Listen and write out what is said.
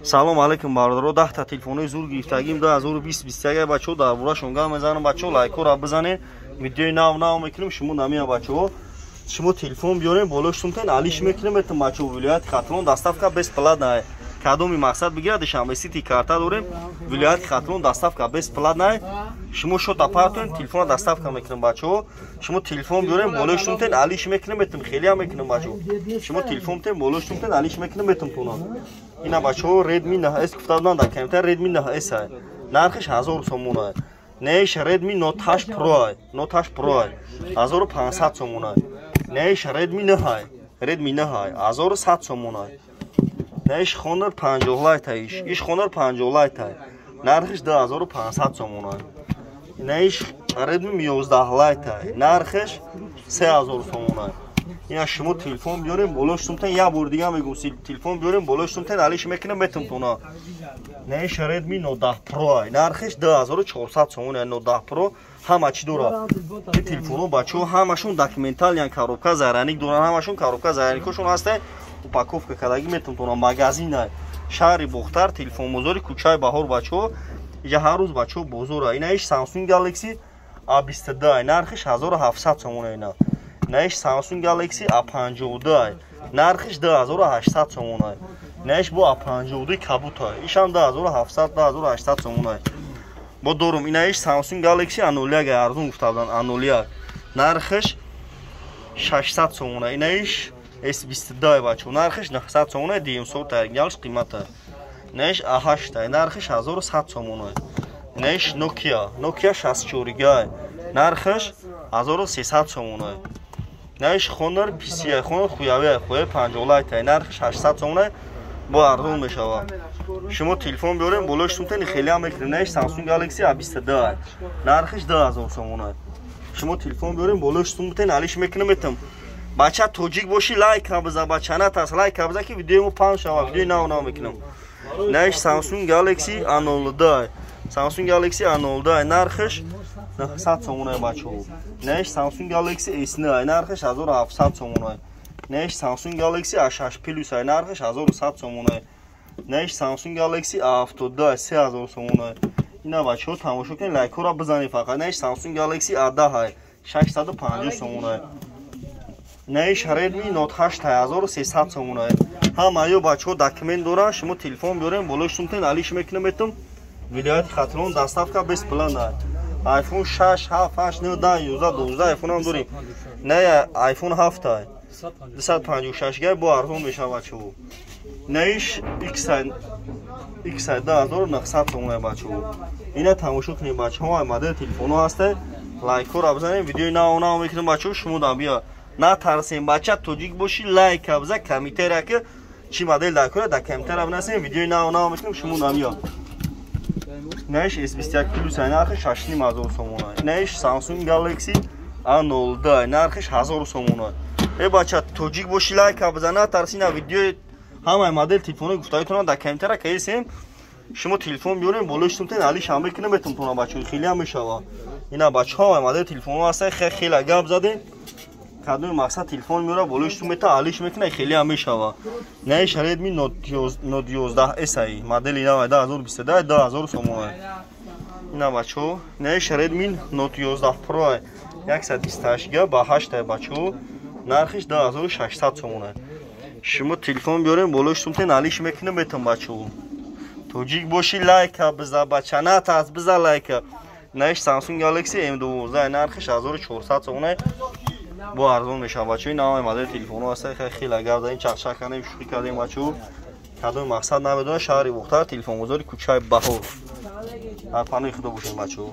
Салом алейкум, бародаро. 10 та телефонои зур гирифтагим 2020 21, бачаҳо. Дар борашон гап мезанам, бачаҳо. Лайкҳоро бизанед, видеои нав нав мекунем. Шумо намия, бачаҳо. Шумо телефон биёрем, болои сумтен алиш мекунем этм, бачаҳо. Вилояти Хатлон доставка бесплатная. Кадоми мақсад бигирад, Душанбе Сити карта дорем. Вилояти Хатлон доставка бесплатная. Шумо шота партоем, телефона доставка мекунем, бачаҳо. Шумо телефон биёрем, болои сумтен алиш мекунем этм, хелиам мекунем, бачаҳо. Шумо телефон битем, болои сумтен алиш мекунем этм тона. Ина, бачаҳо, Redmi 9S гуфта буданд дар комментар. Redmi 9S ай, нархиш 1000 сомон ай. Неиш Redmi Note 8 Pro ай, Note 8 Pro ай, 1500 сомон ай. Неиш Redmi 9 ай, Redmi 9 ай, 1100 сомон ай. Неиш Honor 50 Lite ай, иш Honor 50 Lite ай, нархиш 2500 сомон ай. Неиш Redmi 11 Lite ай, нархиш 3000 сомон ай. Ина, шумо телефон биёрем, болои сумтен, як бор дига мегум, телефон биёрем, болои сумтен алиш мекунем метум тона. Неиш Redmi Note 10 Pro ай, нархиш 2400 сомон ай. Note 10 Pro ҳама чӣ дорад. Ин телефонҳо, бачаҳо, ҳамашон документалиян, коробка заряник доранд, ҳамашон коробка заряникошон ҳаста, упаковка кардагӣ метум тона. Магазин ай шаҳри Бохтар, телефонбозори кӯчаи Баҳор, бачаҳо. Иҷа ҳар рӯз, бачаҳо, бозор. Ина иш Samsung Galaxy A22 ай, нархиш 1700 сомон. Ина наиш Samsung Galaxy A52 ай, нархиш 2800 сомон ай. Наиш бо A52 кабут ай, ишам 2700, 2800 сомон ай. Бо дорум. Инаиш Samsung Galaxy A01 ай, арзон гуфта буданд, A01, нархиш 600 сомон ай. Инаиш S22 ай, бачаҳо, нархиш 900 сомон ай, дуюм сорт ай, оригиналш қимат ай. Инаиш A8 ай, нархиш 1100 сомон ай. Инаиш Nokia 64 ай, нархиш 1300 сомон ай. Наиш Honor PC, Honor Huawei, Huawei 50 Lite, нархиш 800 сомон, бо арзон мешавад. Шумо телефон биёрем, болои сумтени хеле ҳам мекунем. Наиш Samsung Galaxy A22, нархиш 2000 сомон. Шумо телефон биёрем, болои сумтени алиш мекунем метам. Бача, тоҷик бошӣ, лайк биза, бача, натарс, лайк биза, ки видеои мо паҳн шавад. Видеои нав нав мекунам. Наиш Samsung Galaxy A02, Samsung Galaxy A02, нархиш 900 сомон, бачаҳо. Наиш Samsung Galaxy S9, нархиш 1700 сомон. Наиш Samsung Galaxy A6 Plus, нархиш 1100 сомон. Наиш Samsung Galaxy A72, 3000 сомон. Ина, бачаҳо, тамошо кунед, лайкҳоро бизанед фақат. Наиш Samsung Galaxy A10, 650 сомон. Наиш Redmi Note 8, 1300 сомон. Ҳамаё, бачаҳо, документ доранд. Шумо телефон биёрем, болои сумтен алиш мекунем метум. Вилояти Хатлон доставка бесплатная. iPhone 6, 7, 8, 9, 10, 11, 12 iPhone ҳам дорем. Не, iPhone 7 256 гай, бо арзон мешавад, бачаҳо. Наиш X X 2900 сомон, бачаҳо. Ина тамошо кунед, бачаҳо, модели телефонҳо ҳаста. Лайкҳоро бизанед, видеои нав нав мекунем, бачаҳо. Шумо дам биё. Натарсем, бача, тоҷик бошӣ, лайк биза, комментария ки чӣ модел дар кора, дар комментария бинасем, видеои нав нав мекунем, шумо дам биё. Наиш S21 Plus, нархи 6500 сомон. Наиш Samsung Galaxy A02, нархиш 1000 сомон. Э, бача, тоҷик бошӣ, лайк биза, натарси. На видеои ҳамаи модел телефонои гуфтаитона дар комментария каесем. Шумо телефон биёрем, болои сумтен алиш ҳам мекунем метумтона, бачаҳо, хеле ҳам мешава. Ина, бачаҳо, ҳамаи модел телефонҳо ҳастанд. Хеле гап задем. Кадоми мақсад телефон меёра, болои сумета алиш мекуна, хеле ҳам мешава. Наиш Redmi Note 11 S ай, модели нав 2022, 2000 сомон. Ина, бачаҳо, наиш Redmi Note 11 Pro ай, 128 га ба 8 ай, бачаҳо, нархиш 2600 сомон. Шумо телефон биёрем, болои сумтен алиш мекунем метам, бачаҳо. Тоҷик бошӣ, лайка биза, бача, натарс, биза лайка. Наиш Samsung Galaxy M12, нархиш 1400 сомон, бо арзон мешавад, бачаҳо. Ин ҳамаи модели телефонҳо ҳаста. Хеле гап задем, чақчақ кардем, шӯхӣ кардем, бачаҳо. Кадоми мақсад намедонад, шаҳри Бохтар, телефонбозори кӯчаи Баҳор. Дар паноҳи Худо бошем, бачаҳо.